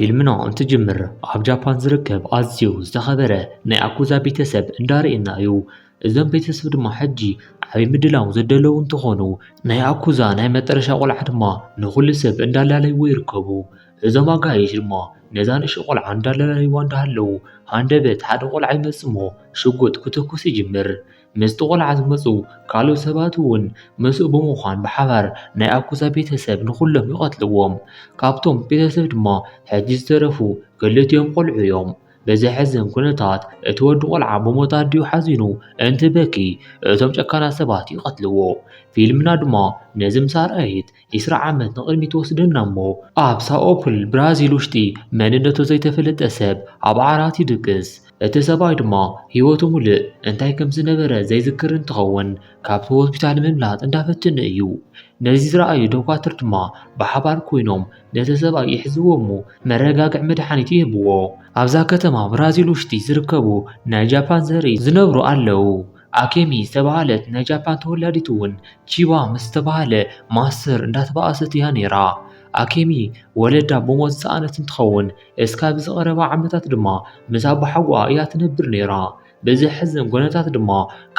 ፊልምና እንትጅምር ኣብ ጃፓን ዝርከብ ኣዝዩ ዝተኸበረ ናይ ኣኩዛ ቤተሰብ እንዳርኤና እዩ። እዞም ቤተሰብ ድማ ሕጂ ዓቢ ምድላው ዘደለዉ እንትኾኑ፣ ናይ ኣኩዛ ናይ መጠረሻ ቆልዓ ድማ ንኹሉ ሰብ እንዳላለይዎ ይርከቡ። እዞም ኣጋይሽ ድማ ነዛ ንእሽቶ ቆልዓ እንዳላለይዋ እንዳሃለዉ፣ ሃንደበት ሓደ ቆልዓ ይመጽሞ ሽጉጥ ክትኩስ ይጅምር። ምስቲ ቆልዓ ዝመጹ ካልኦት ሰባት እውን ምስኡ ብምዃን ብሓባር ናይ ኣኩዛ ቤተሰብ ንኹሎም ይቐትልዎም። ካብቶም ቤተሰብ ድማ ሕጂ ዝተረፉ ክልቲኦም ቆልዑ እዮም። በዚ ሕዝን ኩነታት እቲ ወዲ ቆልዓ ብሞት ኣዲኡ ሓዚኑ እንትበኪ እቶም ጨካናት ሰባት ይቐትልዎ። ፊልምና ድማ ነዚ ምስ ኣርኣየት ዒስራ ዓመት ንቕድሚት ትወስደና እሞ ኣብ ሳኦፖል ብራዚል ውሽጢ መንነቱ ዘይተፈለጠ ሰብ ኣብ ዓራት ይድቅስ። እቲ ሰብኣይ ድማ ህይወቱ ሙሉእ እንታይ ከም ዝነበረ ዘይዝክር እንትኸውን ካብቲ ሆስፒታል ምምላጥ እንዳፈተነ እዩ። ነዚ ዝረኣዩ ዶኳትር ድማ ብሓባር ኮይኖም ነቲ ሰብኣይ ይሕዝዎ እሞ መረጋግዒ መድሓኒት ይህብዎ። ኣብዛ ከተማ ብራዚል ውሽጢ ዝርከቡ ናይ ጃፓን ዘርኢ ዝነብሩ ኣለዉ። ኣኬሚ ዝተባህለት ናይ ጃፓን ተወላዲት እውን ቺባ ምስ ዝተባህለ ማስተር እንዳተባኣሰት እያ ነይራ። ኣኬሚ ወለዳ ብሞት ዝሰኣነት እንትኸውን እስካብ ዝቐረባ ዓመታት ድማ ምስ ኣቦሓጎኣ እያ ትነብር ነይራ። በዚ ሕዝን ኩነታት ድማ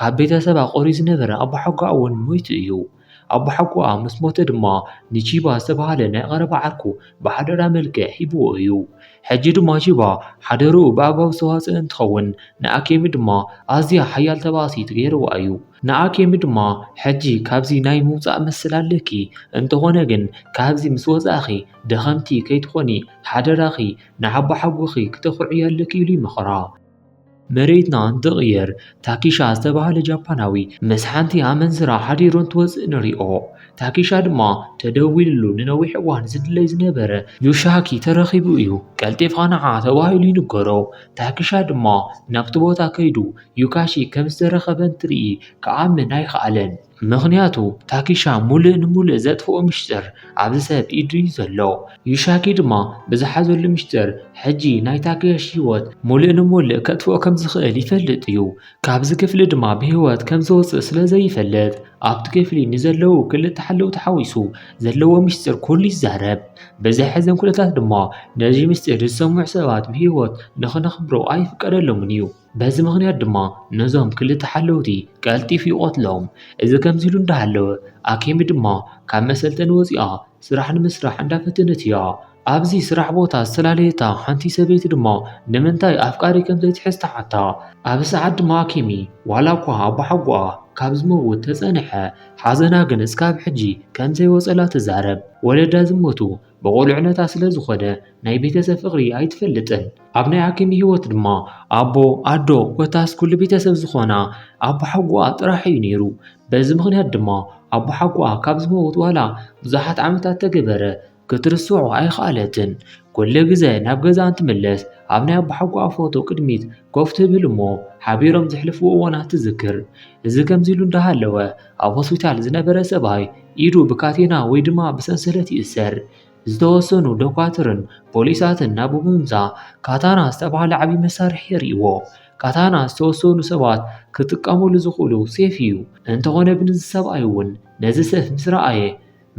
ካብ ቤተሰባ ቆርዩ ዝነበረ ኣቦሓጎኣ እውን ሞይቱ እዩ። ኣቦሓጎኣ ምስ ሞተ ድማ ንቺባ ዝተባህለ ናይ ቀረባ ዓርኩ ብሓደራ መልክዕ ሂብዎ እዩ። ሕጂ ድማ ቺባ ሓደርኡ ብኣግባቡ ዝተዋፅእ እንትኸውን ንኣኬሚ ድማ ኣዝያ ሓያል ተባእሲት ገይርዋ እዩ። ንኣኬሚ ድማ ሕጂ ካብዚ ናይ ምውፃእ መሰል ኣለኪ፣ እንተኾነ ግን ካብዚ ምስ ወፃእኺ ደኸምቲ ከይትኾኒ ሓደራኺ ንዓባሓጎኺ ክተኹርዕዮ ኣለኪ ኢሉ ይመኽራ። መሬትና እንትቕየር ታኪሻ ዝተባህለ ጃፓናዊ ምስ ሓንቲ ኣመንዝራ ሓዲሩ እንትወፅእ ንሪኦ። ታኪሻ ድማ ተደዊልሉ ንነዊሕ እዋን ዝድለይ ዝነበረ ዩሻኪ ተረኺቡ እዩ። ቀልጢፍኻ ንዓ ተባሂሉ ይንገሮ። ታኪሻ ድማ ናብቲ ቦታ ከይዱ ዩካሺ ከም ዝተረኸበ እንትርኢ ክኣምን ኣይኸኣለን። ምኽንያቱ ታኪሻ ሙሉእ ንሙሉእ ዘጥፍኦ ምሽጥር ኣብዚ ሰብ ኢዱ እዩ ዘሎ። ዩሻኪ ድማ ብዝሓዘሉ ምሽጥር ሕጂ ናይ ታኬሺ ህይወት ሙሉእ ንሙሉእ ከጥፍኦ ከም ዝኽእል ይፈልጥ እዩ። ካብዚ ክፍሊ ድማ ብህይወት ከም ዝወፅእ ስለ ዘይፈልጥ ኣብቲ ክፍሊ ንዘለዉ ክልተ ሓለውቲ ሓዊሱ ዘለዎ ምሽጥር ኩሉ ይዛረብ። በዚ ሕዘን ኩነታት ድማ ነዚ ምስጢር ዝሰምዑ ሰባት ብህይወት ንኽነኽብሮ ኣይፍቀደሎምን እዩ። በዚ ምኽንያት ድማ ነዞም ክልተ ሓለውቲ ቀልጢፉ ይቐትሎም። እዚ ከምዚ ኢሉ እንዳሃለወ ኣኬሚ ድማ ካብ መሰልጠኒ ወፂኣ ስራሕ ንምስራሕ እንዳፈተነት እያ። ኣብዚ ስራሕ ቦታ ዝተፈላለየታ ሓንቲ ሰበይቲ ድማ ንምንታይ ኣፍቃሪ ከም ዘይትሕዝ ትሓታ። ኣብዚ ሰዓት ድማ ኣኬሚ ዋላ እኳ ኣቦሓጎኣ ካብ ዝመውት ተፀንሐ፣ ሓዘና ግን እስካብ ሕጂ ከም ዘይወፀላ ትዛረብ። ወለዳ ዝሞቱ ብቑልዕነታ ስለ ዝኾነ ናይ ቤተሰብ ፍቕሪ ኣይትፈልጥን። ኣብ ናይ ኣኪሚ ህይወት ድማ ኣቦ፣ ኣዶ፣ ኮታስ ኩሉ ቤተሰብ ዝኾና ኣቦሓጎኣ ጥራሕ እዩ ነይሩ። በዚ ምኽንያት ድማ ኣቦሓጎኣ ካብ ዝመውት ዋላ ብዙሓት ዓመታት ተገበረ፣ ክትርስዖ ኣይኸኣለትን። ኩሉ ግዘ ናብ ገዛ እንትምለስ ኣብ ናይ ኣቦሓጎኣ ፎቶ ቅድሚት ኮፍ ትብል እሞ ሓቢሮም ዘሕልፍዎ እዋናት ትዝክር። እዚ ከምዚ ኢሉ እንዳሃለወ ኣብ ሆስፒታል ዝነበረ ሰብኣይ ኢዱ ብካቴና ወይ ድማ ብሰንሰለት ይእሰር። ዝተወሰኑ ዶኳትርን ፖሊሳትን ናብኡ ብምምጻእ ካታና ዝተባህለ ዓቢ መሳርሒ የርእይዎ። ካታና ዝተወሰኑ ሰባት ክጥቀሙሉ ዝኽእሉ ሴፍ እዩ። እንተኾነ ግን እዚ ሰብኣይ እውን ነዚ ሴፍ ምስ ረኣየ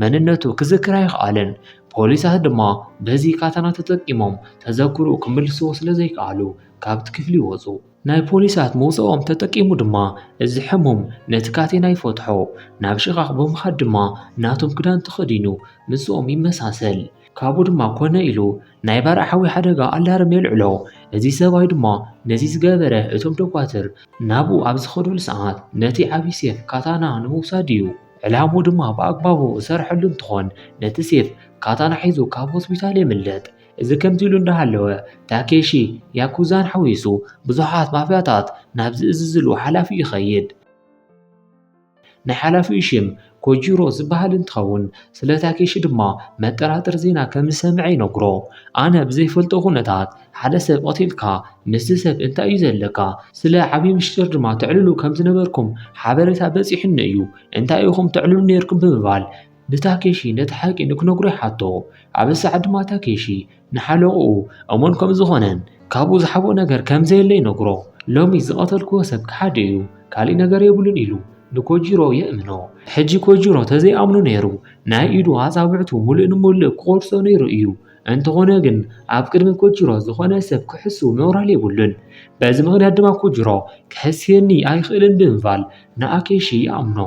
መንነቱ ክዝክር ኣይኸኣለን። ፖሊሳት ድማ በዚ ካታና ተጠቂሞም ተዘክርኡ ክምልስዎ ስለ ዘይከኣሉ ካብቲ ክፍሊ ይወጹ። ናይ ፖሊሳት ምውፅኦም ተጠቂሙ ድማ እዚ ሕሙም ነቲ ካቴና ይፈትሖ። ናብ ሽቓቕ ብምኻድ ድማ ናቶም ክዳን ተኸዲኑ ምስኦም ይመሳሰል። ካብኡ ድማ ኮነ ኢሉ ናይ ባርዕ ሓዊ ሓደጋ ኣላርም የልዕሎ። እዚ ሰብኣይ ድማ ነዚ ዝገበረ እቶም ዶኳትር ናብኡ ኣብ ዝኸዱሉ ሰዓት ነቲ ዓቢ ሴፍ ካታና ንምውሳድ እዩ። ዕላምኡ ድማ ብኣግባቡ ዝሰርሐሉ እንትኾን ነቲ ሴፍ ካታና ሒዙ ካብ ሆስፒታል የምልጥ። እዚ ከምዚ ኢሉ እንዳሃለወ ታኬሺ ያኩዛን ሓዊሱ ብዙሓት ማፍያታት ናብ ዝእዝዝሉ ሓላፊ ይኸይድ። ናይ ሓላፊኡ ሽም ኮጂሮ ዝበሃል እንትኸውን ስለ ታኬሺ ድማ መጠራጠሪ ዜና ከም ዝሰምዐ ይነግሮ። ኣነ ብዘይፈልጦ ኩነታት ሓደ ሰብ ቀቲልካ ምስቲ ሰብ እንታይ እዩ ዘለካ? ስለ ዓብዪ ምሽጥር ድማ ተዕልሉ ከም ዝነበርኩም ሓበሬታ በፂሑኒ እዩ። እንታይ ኢኹም ተዕልሉ ነይርኩም? ብምባል ንታኬሺ ነቲ ሓቂ ንክነግሮ ይሓቶ። ኣብዚ ሰዓት ድማ ታኬሺ ንሓለቕኡ እሙን ከም ዝኾነን ካብኡ ዝሓብኦ ነገር ከም ዘየለ ይነግሮ። ሎሚ ዝቐተልክዎ ሰብ ክሓዲ እዩ፣ ካሊእ ነገር የብሉን ኢሉ ንኮጂሮ የእምኖ። ሕጂ ኮጂሮ ተዘይኣምኖ ነይሩ ናይ ኢዱ ኣጻብዕቱ ሙሉእ ንሙሉእ ክቆርጾ ነይሩ እዩ። እንተኾነ ግን ኣብ ቅድሚ ኮጂሮ ዝኾነ ሰብ ክሕሱ ሞራል የብሉን። በዚ ምኽንያት ድማ ኮጂሮ ክሕስየኒ ኣይኽእልን ብምባል ንኣኬሺ ይኣምኖ።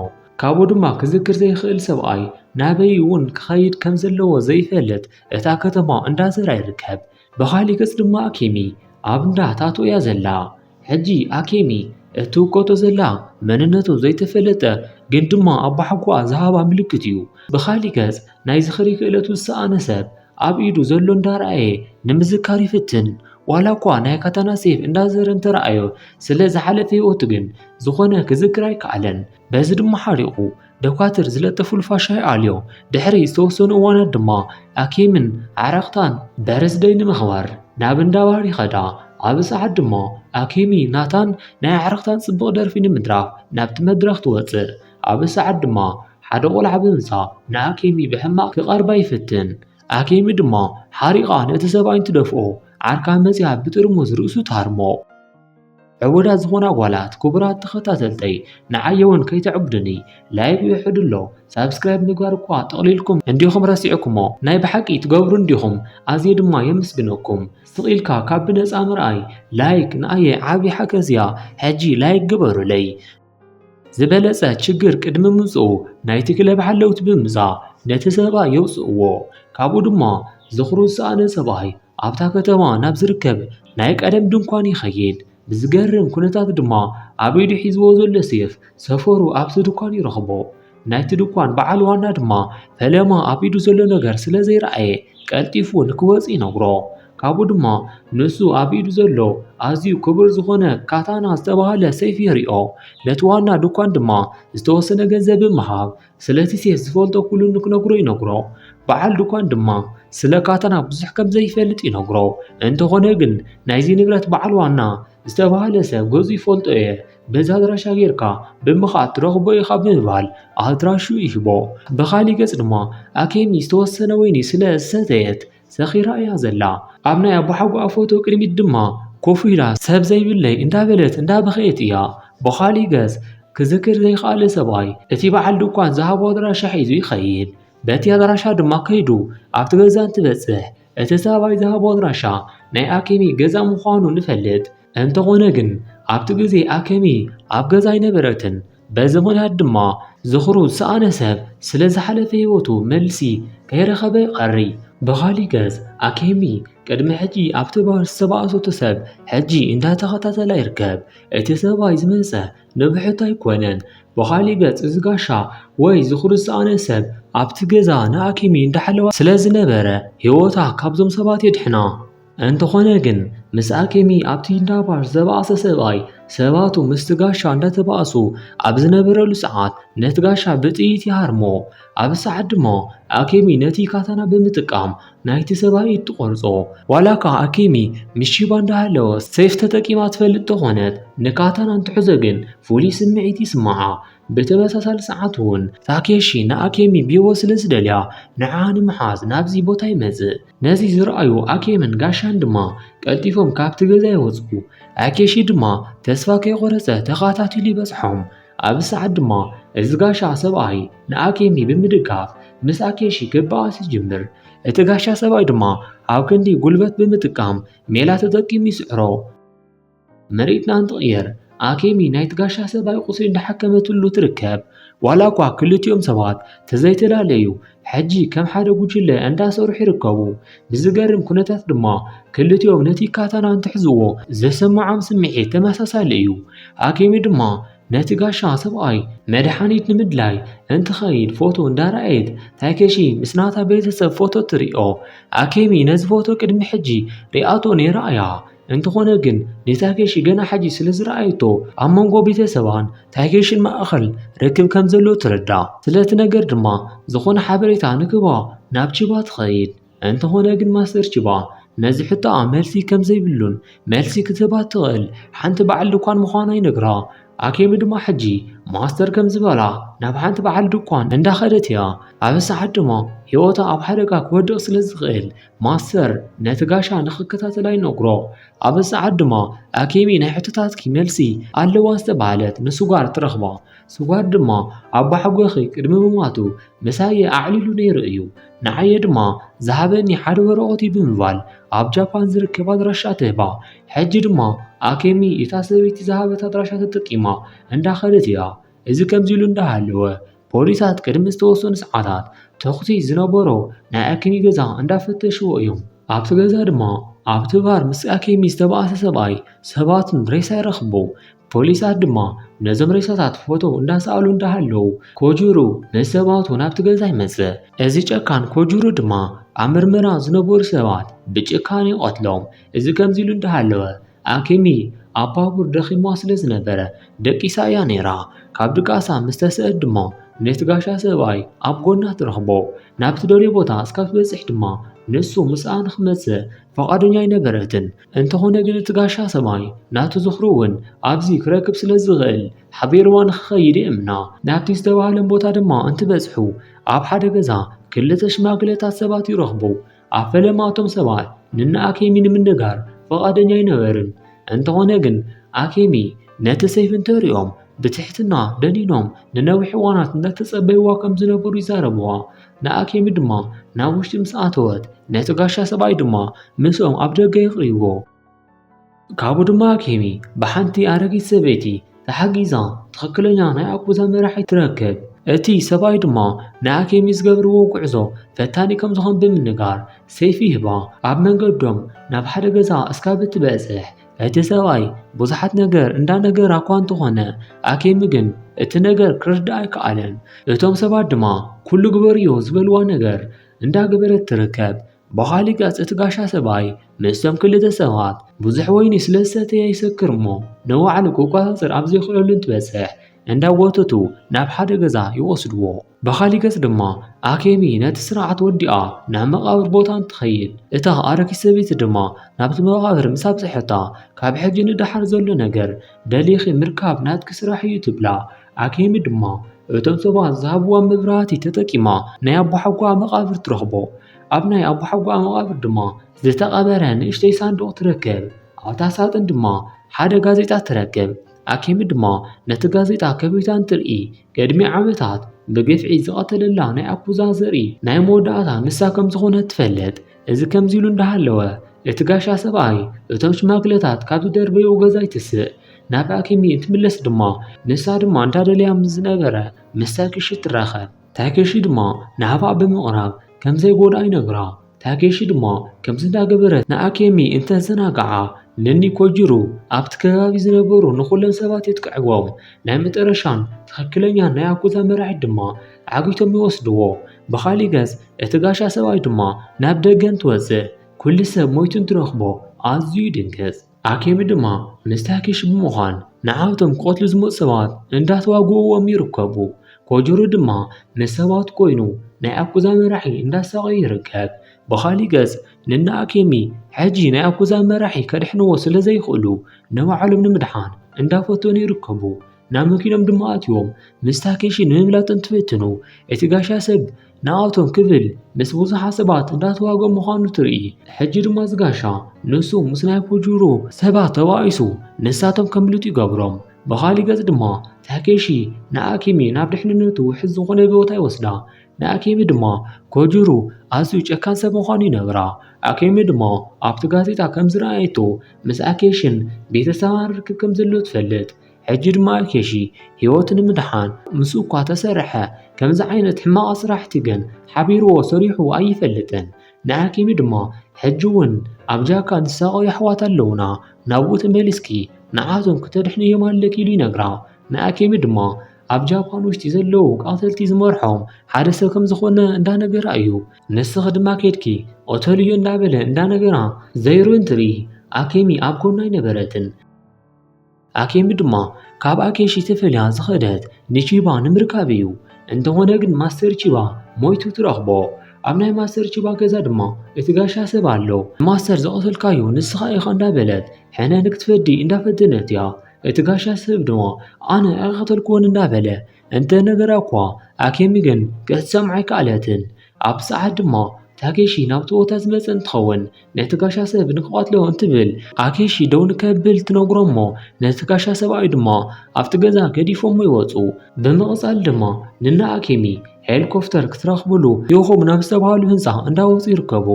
ካብኡ ድማ ክዝክር ዘይኽእል ሰብኣይ ናበይ እውን ክኸይድ ከም ዘለዎ ዘይፈልጥ እታ ከተማ እንዳዘራ ይርከብ። ብኻሊእ ገጽ ድማ ኣኬሚ ኣብ እንዳ ታቶ እያ ዘላ። ሕጂ ኣኬሚ እትውከቶ ዘላ መንነቱ ዘይተፈለጠ ግን ድማ ኣባሓጎኣ ዝሃባ ምልክት እዩ። ብኻሊእ ገጽ ናይ ዝኽሪ ክእለቱ ዝሰኣነ ሰብ ኣብ ኢዱ ዘሎ እንዳረኣየ ንምዝካር ይፍትን። ዋላ እኳ ናይ ካታና ሴፍ እንዳዘረ እንተረኣዮ ስለ ዝሓለፈ ህይወቱ ግን ዝኾነ ክዝክር ኣይከኣለን። በዚ ድማ ሓሪቑ ደኳትር ዝለጠፉሉ ፋሻ ይኣልዮ። ድሕሪ ዝተወሰኑ እዋናት ድማ ኣኬምን ኣዕርኽታን በረስደይ ንምኽባር ናብ እንዳ ባር ይኸዳ። ኣብ ሰዓት ድማ ኣኬሚ ናታን ናይ ኣዕርኽታን ጽቡቕ ደርፊ ንምድራፍ ናብቲ መድረኽ ትወጽእ። ኣብ ሰዓት ድማ ሓደ ቆልዓ ብምምጻእ ንኣኬሚ ብሕማቕ ክቐርባ ይፍትን። ኣኬሚ ድማ ሓሪቓ ነቲ ሰብኣይ እንትደፍኦ ዓርካ መጺኣ ብጥርሙዝ ርእሱ ትሃርሞ። ዕቡዳት ዝኾና ጓላት ክቡራት ተኸታተልተይ ንዓየ እውን ከይተዕብዱኒ ላይክ ይውሕድ ኣሎ ሳብስክራይብ ምግባር እኳ ጠቕሊልኩም እንዲኹም ረሲዕኩሞ ናይ ብሓቂ ትገብሩ እንዲኹም ኣዝየ ድማ የመስግነኩም ስቕ ኢልካ ካብ ብነፃ ምርኣይ ላይክ ንኣየ ዓብዪ ሓገዝ እያ ሕጂ ላይክ ግበሩለይ ዝበለጸ ችግር ቅድሚ ምምጽኡ ናይቲ ክለብ ሓለውቲ ብምምጻእ ነቲ ሰብኣይ የውጽእዎ። ካብኡ ድማ ዝኽሩ ዝሰኣነ ሰብኣይ ኣብታ ከተማ ናብ ዝርከብ ናይ ቀደም ድንኳን ይኸይድ። ብዝገርም ኩነታት ድማ ኣብ ኢዱ ሒዝዎ ዘሎ ሴፍ ሰፈሩ ኣብቲ ድኳን ይረኽቦ። ናይቲ ድኳን በዓል ዋና ድማ ፈለማ ኣብ ኢዱ ዘሎ ነገር ስለ ዘይረኣየ ቀልጢፉ ንክወጽእ ይነግሮ። ካብኡ ድማ ንሱ ኣብ ኢዱ ዘሎ ኣዝዩ ክቡር ዝኾነ ካታና ዝተባህለ ሰይፊ የሪኦ። ነቲ ዋና ድኳን ድማ ዝተወሰነ ገንዘብ ብምሃብ ስለቲ ሴፍ ዝፈልጦ ኩሉ ንክነግሮ ይነግሮ። በዓል ድኳን ድማ ስለ ካታና ብዙሕ ከም ዘይፈልጥ ይነግሮ። እንተኾነ ግን ናይዚ ንብረት በዓል ዋና ዝተባህለ ሰብ ገዙ ይፈልጦ እየ፣ በዚ ኣድራሻ ጌርካ ብምኻድ ትረኽቦ ኢኻ ብምባል ኣድራሽኡ ይህቦ። ብኻሊእ ገጽ ድማ ኣኬሚ ዝተወሰነ ወይኒ ስለ ዝሰተየት ሰኺራ እያ ዘላ። ኣብ ናይ ኣቦሓጎኣ ፎቶ ቅድሚት ድማ ኮፍ ኢላ ሰብ ዘይብለይ እንዳበለት እንዳበኸየት እያ። ብኻሊእ ገጽ ክዝክር ዘይከኣለ ሰብኣይ እቲ በዓል ድኳን ዝሃቦ ኣድራሻ ሒዙ ይኸይድ። በቲ ኣድራሻ ድማ ከይዱ ኣብቲ ገዛ እንትበጽሕ እቲ ሰብኣይ ዝሃቦ ኣድራሻ ናይ ኣኬሚ ገዛ ምዃኑ ንፈልጥ። እንተኾነ ግን ኣብቲ ግዜ ኣኬሚ ኣብ ገዛ ኣይነበረትን። በዚ ምኽንያት ድማ ዝኽሩ ዝሰኣነ ሰብ ስለ ዝሓለፈ ህይወቱ መልሲ ከይረኸበ ይቐሪ። ብኻሊእ ገጽ ኣኬሚ ቅድሚ ሕጂ ኣብቲ ባር ዝተባእሰቶ ሰብ ሕጂ እንዳተኸታተላ ይርከብ። እቲ ሰብኣይ ዝመጸ ንብሕቱ ኣይኮነን። ብኻሊእ ገጽ እዚ ጋሻ ወይ ዝኽሩ ዝሰኣነ ሰብ ኣብቲ ገዛ ንኣኬሚ እንዳሓለዋ ስለ ዝነበረ ህይወታ ካብዞም ሰባት የድሕና። እንተኾነ ግን ምስ ኣኬሚ ኣብቲ እንዳ ባር ዝተባእሰ ሰብኣይ ሰባቱ ምስቲ ጋሻ እንዳተባእሱ ኣብ ዝነበረሉ ሰዓት ነቲ ጋሻ ብጥይት ይሃርሞ። ኣብ ሰዓት ድማ ኣኬሚ ነቲ ካታና ብምጥቃም ናይቲ ሰብኣይ ኢድ ትቖርጾ። ዋላ እኳ ኣኬሚ ምስ ሺባ እንዳሃለወ ሴፍ ተጠቂማ ትፈልጥ ተኾነት ንካታና እንትሕዞ ግን ፍሉይ ስምዒት ይስምዓ። ብተመሳሳሊ ሰዓት እውን ታኬሺ ንኣኬሚ ቢቦ ስለ ዝደልያ ንዓ ንምሓዝ ናብዚ ቦታ ይመጽእ። ነዚ ዝረኣዩ ኣኬምን ጋሻን ድማ ቀልጢፎም ካብቲ ገዛ ይወጽኡ። ኣኬሺ ድማ ተስፋ ከይቆረጸ ተኸታቲሉ ይበጽሖም። ኣብዚ ሰዓት ድማ እዚ ጋሻ ሰብኣይ ንኣኬሚ ብምድጋፍ ምስ ኣኬሺ ክበኣስ ይጅምር። እቲ ጋሻ ሰብኣይ ድማ ኣብ ክንዲ ጉልበት ብምጥቃም ሜላ ተጠቂሙ ይስዕሮ። መሬትና እንትቕየር ኣኬሚ ናይቲ ጋሻ ሰብኣይ ቁስሊ እንዳሓከመትሉ ትርከብ። ዋላ እኳ ክልቲኦም ሰባት ተዘይተላለዩ ሕጂ ከም ሓደ ጉጅለ እንዳሰርሑ ይርከቡ። ብዝገርም ኩነታት ድማ ክልቲኦም ነቲ ካታና እንትሕዝዎ ዝስምዖም ስምዒት ተመሳሳሊ እዩ። ኣኬሚ ድማ ነቲ ጋሻ ሰብኣይ መድሓኒት ንምድላይ እንትኸይድ ፎቶ እንዳረኣየት ታኬሺ ምስ ናታ ቤተሰብ ፎቶ ትሪኦ። ኣኬሚ ነዚ ፎቶ ቅድሚ ሕጂ ሪኣቶ ነይራ እያ። እንተኾነ ግን ንታኬሺ ገና ሕጂ ስለ ዝረኣየቶ ኣብ መንጎ ቤተሰባን ታኬሽን ማእኸል ርክብ ከም ዘሎ ትርዳእ። ስለቲ ነገር ድማ ዝኾነ ሓበሬታ ንክባ ናብ ቺባ ትኸይድ። እንተኾነ ግን ማስተር ቺባ ነዚ ሕቶኣ መልሲ ከም ዘይብሉን መልሲ ክትህባ ትኽእል ሓንቲ በዓል ድኳን ምዃና ይነግራ። ኣኬሚ ድማ ሕጂ ማስተር ከም ዝበላ ናብ ሓንቲ በዓል ድኳን እንዳኸደት እያ። ኣብ ሰዓት ድማ ህይወታ ኣብ ሓደጋ ክወድቕ ስለ ዝኽእል ማስተር ነቲ ጋሻ ንኽከታተላ ይነግሮ። ኣብ ሰዓት ድማ ኣኬሚ ናይ ሕቶታትኪ መልሲ ኣለዋ ዝተባህለት ንሱ ጋር ትረኽባ። ስጓድ ድማ ኣቦሓጎኺ ቅድሚ ምሟቱ ምሳየ ኣዕሊሉ ነይሩ እዩ። ንዓየ ድማ ዝሃበኒ ሓደ ወረቐት እዩ ብምባል ኣብ ጃፓን ዝርከብ ኣድራሻ ትህባ። ሕጂ ድማ ኣኬሚ እታ ሰበይቲ ዝሃበት ኣድራሻ ተጠቂማ እንዳኸደት እያ። እዚ ከምዚ ኢሉ እንዳሃለወ ፖሊሳት ቅድሚ ዝተወሰኑ ሰዓታት ተኹሲ ዝነበሮ ናይ ኣኬሚ ገዛ እንዳፈተሽዎ እዮም። ኣብቲ ገዛ ድማ ኣብቲ ባር ምስ ኣኬሚ ዝተባእሰ ሰብኣይ ሰባትን ሬሳ ይረኽቡ። ፖሊሳት ድማ ነዞም ሬሳታት ፎቶ እንዳሰኣሉ እንዳሃለዉ ኮጁሩ ምስ ሰባቱ ናብቲ ገዛ ይመጽእ። እዚ ጨካን ኮጁሩ ድማ ኣብ ምርመራ ዝነበሩ ሰባት ብጭካኔ ይቐትሎም። እዚ ከምዚ ኢሉ እንዳሃለወ ኣኬሚ ኣብ ባቡር ደኺማ ስለ ዝነበረ ደቂሳ እያ ነይራ። ካብ ድቃሳ ምስ ተስአት ድማ ነቲ ጋሻ ሰብኣይ ኣብ ጎና ትረኽቦ። ናብ ትደልዮ ቦታ እስካብ ትበጽሕ ድማ ንሱ ምስኣ ንኽመጽእ ፈቓደኛ ኣይነበረትን። እንተኾነ ግን እቲ ጋሻ ሰብኣይ ናቱ ዝኽሪ እውን ኣብዚ ክረክብ ስለ ዝኽእል ሓቢርዋ ንኽኸይድ የእምና። ናብቲ ዝተባህለን ቦታ ድማ እንትበጽሑ ኣብ ሓደ ገዛ ክልተ ሽማግለታት ሰባት ይረኽቡ። ኣብ ፈለማ እቶም ሰባት ንናኣኬሚ ንምንጋር ፈቓደኛ ኣይነበርን። እንተኾነ ግን ኣኬሚ ነቲ ሰይፊ እንተሪኦም ብትሕትና ደኒኖም ንነዊሕ እዋናት እንዳተጸበይዋ ከም ዝነበሩ ይዛረብዋ። ንኣኬሚ ድማ ናብ ውሽጢ ምስ ኣተወት ነቲ ጋሻ ሰብኣይ ድማ ምስኦም ኣብ ደገ የቕርይዎ። ካብኡ ድማ ኣኬሚ ብሓንቲ ኣረጊት ሰበይቲ ተሓጊዛ ትኽክለኛ ናይ ኣኩዛ መራሒ ትረክብ። እቲ ሰብኣይ ድማ ንኣኬሚ ዝገብርዎ ጉዕዞ ፈታኒ ከም ዝኾን ብምንጋር ሰይፊ ይህባ። ኣብ መንገዶም ናብ ሓደ ገዛ እስካብ እትበጽሕ እቲ ሰብኣይ ብዙሓት ነገር እንዳነገራ እኳ እንተኾነ ኣኬሚ ግን እቲ ነገር ክርዳእ ኣይከኣለን። እቶም ሰባት ድማ ኩሉ ግበርዮ ዝበልዋ ነገር እንዳገበረት ትርከብ። ብኻሊእ ገጽ እቲ ጋሻ ሰብኣይ ምስቶም ክልተ ሰባት ብዙሕ ወይኒ ስለ ዝሰተየ ይሰክር እሞ ንባዕሉ ክቆጻጸር ኣብ ዘይክእለሉ እንትበጽሕ እንዳጎተቱ ናብ ሓደ ገዛ ይወስድዎ። ብኻሊእ ገጽ ድማ ኣኬሚ ነቲ ስርዓት ወዲኣ ናብ መቓብር ቦታ እንትኸይድ እታ ኣረጊት ሰበይቲ ድማ ናብቲ መቓብር ምስ ኣብጽሐታ ካብ ሕጂ ንደሓር ዘሎ ነገር ደሊኺ ምርካብ ናትኪ ስራሕ እዩ ትብላ። ኣኬሚ ድማ እቶም ሰባት ዝሃብዋ መብራህቲ ተጠቂማ ናይ ኣቦሓጎኣ መቓብር ትረኽቦ። ኣብ ናይ ኣቦሓጎኣ መቓብር ድማ ዝተቐበረ ንእሽተይ ሳንዱቕ ትረክብ። ኣብታ ሳጥን ድማ ሓደ ጋዜጣ ትረክብ። ኣኬሚ ድማ ነቲ ጋዜጣ ከፊታ እንትርኢ ቅድሚ ዓመታት ብግፍዒ ዝቐተለላ ናይ ኣኩዛ ዘርኢ ናይ መወዳእታ ንሳ ከም ዝኾነት ትፈልጥ። እዚ ከምዚ ኢሉ እንዳሃለወ እቲ ጋሻ ሰብኣይ እቶም ሽማግለታት ካብ ዝደርበይዎ ገዛ ይትስእ። ናብ ኣኬሚ እንትምለስ ድማ ንሳ ድማ እንዳደለያ ምስ ዝነበረ ምስ ታኬሺ ትራኸብ። ታኬሺ ድማ ናብኣ ብምቕራብ ከም ዘይጎድኣ ይነግራ። ታኬሺ ድማ ከምዚ እንዳገበረት ንኣኬሚ እንተዘናግዓ ንኒ ኮጅሩ ኣብቲ ከባቢ ዝነበሩ ንኹሎም ሰባት የጥቅዕዎም። ናይ መጠረሻን ትኽክለኛን ናይ ኣኩዛ መራሒት ድማ ዓጊቶም ይወስድዎ። ብኻሊእ ገጽ እቲ ጋሻ ሰብኣይ ድማ ናብ ደገ እንትወጽእ ኩሉ ሰብ ሞይቱ እንትረኽቦ ኣዝዩ ይድንግጽ። ኣኬሚ ድማ ምስ ታኬሺ ብምዃን ንዓቶም ክቐትሉ ዝመጹ ሰባት እንዳተዋግእዎም ይርከቡ። ኮጆሮ ድማ ምስ ሰባት ኮይኑ ናይ ኣኩዛ መራሒ እንዳሳቐዩ ይርከብ። ብኻሊእ ገጽ ንና ኣኬሚ ሕጂ ናይ ኣኩዛ መራሒ ከድሕንዎ ስለ ዘይኽእሉ ንባዕሎም ንምድሓን እንዳፈተኑ ይርከቡ። ናብ መኪኖም ድማ ኣትዮም ምስ ታኬሺ ንምምላጥ እንትፍትኑ እቲ ጋሻ ሰብ ንኣቶም ክብል ምስ ብዙሓት ሰባት እንዳተዋግኦ ምዃኑ ትርኢ። ሕጂ ድማ እዚ ጋሻ ንሱ ምስ ናይ ኮጆሮ ሰባት ተባኢሱ ንሳቶም ከምልጡ ይገብሮም። ብኻሊእ ገጽ ድማ ታኬሺ ንኣኬሚ ናብ ድሕንነቱ ውሕስ ዝኾነ ቦታ ይወስዳ። ንኣኬሚ ድማ ኮጆሮ ኣዝዩ ጨካን ሰብ ምዃኑ ይነግራ። ኣኬሚ ድማ ኣብቲ ጋዜጣ ከም ዝረኣየቶ ምስ ኣኬሽን ቤተሰባን ርክብ ከም ዘለዎ ትፈልጥ። ሕጂ ድማ ኣኬሺ ህይወቱ ንምድሓን ምስኡ እኳ ተሰርሐ ከምዚ ዓይነት ሕማቕ ስራሕቲ ግን ሓቢርዎ ሰሪሑ ኣይፈልጥን። ንኣኬሚ ድማ ሕጂ እውን ኣብ ጃፓን ዝሳቐዩ ኣሕዋት ኣለዉና፣ ናብኡ ተመሊስኪ ንዓቶም ክተድሕንዮም ኣለኪ ኢሉ ይነግራ። ንኣኬሚ ድማ ኣብ ጃፓን ውሽጢ ዘለዉ ቀተልቲ ዝመርሖም ሓደ ሰብ ከም ዝኾነ እንዳነገራ እዩ። ንስኺ ድማ ኬድኪ ቅተልዮ እንዳበለ እንዳነገራ ዘይሩ እንትርኢ ኣኬሚ ኣብ ጎና ኣይነበረትን። ኣኬሚ ድማ ካብ ኣኬሺ ተፈልያ ዝኸደት ንቺባ ንምርካብ እዩ። እንተኾነ ግን ማስተር ቺባ ሞይቱ ትረኽቦ። ኣብ ናይ ማስተር ቺባ ገዛ ድማ እቲ ጋሻ ሰብ ኣሎ። ማስተር ዝቐተልካዮ ንስኻ ኢኻ እንዳበለት ሕነ ንክትፈዲ እንዳፈተነት እያ። እቲ ጋሻ ሰብ ድማ ኣነ ኣይቐተልክዎን እንዳበለ እንተ ነገራ እኳ ኣኬሚ ግን ክትሰምዖ ኣይከኣለትን። ኣብ ሰዓት ድማ ታኬሺ ናብቲ ቦታ ዝመጸ እንትኸውን፣ ነቲ ጋሻ ሰብ ንክቐትሎ እንትብል ኣኬሺ ደው ንከብል ትነግሮ እሞ፣ ነቲ ጋሻ ሰብኣይ ድማ ኣብቲ ገዛ ገዲፎሞ ይወጹ። ብምቕጻል ድማ ንና ኣኬሚ ሄሊኮፕተር ክትረኽብሉ ኢኹም ናብ ዝተባህሉ ህንጻ እንዳወጹ ይርከቡ።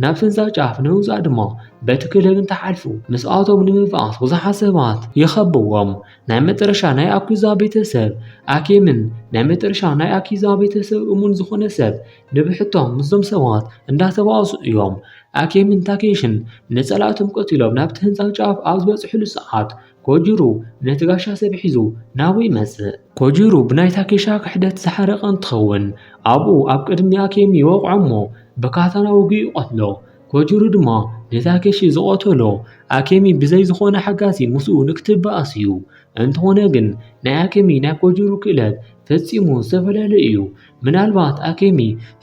ናብቲ ህንጻ ጫፍ ንምውጻእ ድማ በቲ ክለብ እንተሓልፉ ምስኣቶም ንምብኣስ ብዙሓት ሰባት ይኸብዎም። ናይ መጨረሻ ናይ ኣኩዛ ቤተሰብ ኣኬምን ናይ መጨረሻ ናይ ኣኪዛ ቤተሰብ እሙን ዝኾነ ሰብ ንብሕቶም ምስዞም ሰባት እንዳተባኣሱ እዮም። ኣኬምን ታኬሽን ንጸላእቶም ቀቲሎም ናብቲ ህንጻ ጫፍ ኣብ ዝበጽሕሉ ሰዓት ኮጅሩ ነቲ ጋሻ ሰብ ሒዙ ናብኡ ይመጽእ። ኮጅሩ ብናይ ታኬሻ ክሕደት ዝሓረቐ እንትኸውን ኣብኡ ኣብ ቅድሚ ኣኬሚ ይወቕዖ እሞ ብካታና ወጊኡ ይቐትሎ። ኮጅሩ ድማ ንታኬሺ ዝቐተሎ ኣኬሚ ብዘይ ዝኾነ ሓጋዚ ምስኡ ንክትበኣስ እዩ። እንተኾነ ግን ናይ ኣኬሚ ናይ ኮጅሩ ክእለት ፈጺሙ ዝተፈላለየ እዩ። ምናልባት ኣኬሚ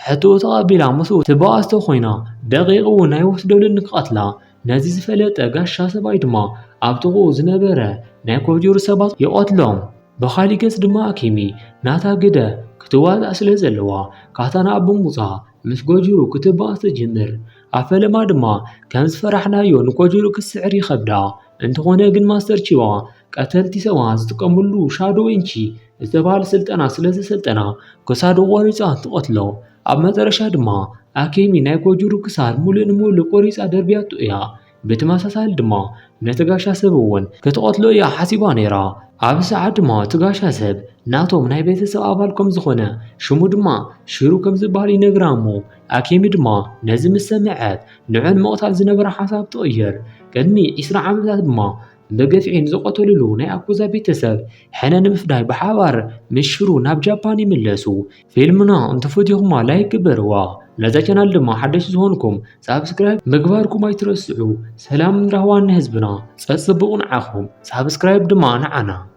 ሕቶኡ ተቐቢላ ምስኡ ትበኣስ ተኾይና ደቂቕ እውን ኣይወስደሉን ንክቐትላ። ነዚ ዝፈለጠ ጋሻ ሰብኣይ ድማ ኣብ ጥቕኡ ዝነበረ ናይ ኮጅሩ ሰባት ይቐትሎም። ብኻሊእ ገጽ ድማ ኣኬሚ ናታ ግደ ክትዋጣእ ስለ ዘለዋ ካታና ኣብ ብምውጻ ምስ ጎጅሩ ክትባኣስ ትጅምር። ኣብ ፈለማ ድማ ከም ዝፈራሕናዮ ንጎጅሩ ክትስዕር ይኸብዳ። እንተኾነ ግን ማስተር ቺዋ ቀተልቲ ሰባት ዝጥቀምሉ ሻዶ ኢንቺ ዝተባህለ ስልጠና ስለ ዘሰልጠና ክሳዱ ቆሪጻ ትቐትሎ። ኣብ መጨረሻ ድማ ኣኬሚ ናይ ጎጅሩ ክሳድ ሙሉእ ንሙሉእ ቆሪጻ ደርብያቶ እያ። ብተመሳሳሊ ድማ ነቲ ጋሻ ሰብ እውን ክትቐትሎ እያ ሓሲባ ነይራ። ኣብዚ ሰዓት ድማ እቲ ጋሻ ሰብ ናቶም ናይ ቤተሰብ ኣባል ከም ዝኾነ ሽሙ ድማ ሽሩ ከም ዝበሃል ይነግራ እሞ ኣኬሚ ድማ ነዚ ምስ ሰምዐት ንዑ ንምቕታል ዝነበራ ሓሳብ ትቕይር። ቅድሚ ዒስራ ዓመታት ድማ ብግፍዒ ንዝቐተልሉ ናይ ኣኩዛ ቤተሰብ ሕነ ንምፍዳይ ብሓባር ምስ ሽሩ ናብ ጃፓን ይምለሱ። ፊልምና እንተፈቲኹማ ላይክ ግበርዋ። ነዛ ቻናል ድማ ሓደሽቲ ዝኾንኩም ሳብስክራይብ ምግባርኩም ኣይትረስዑ። ሰላምን ራህዋን ንህዝብና፣ ጸጽቡቕ ንዓኹም፣ ሳብስክራይብ ድማ ንዓና።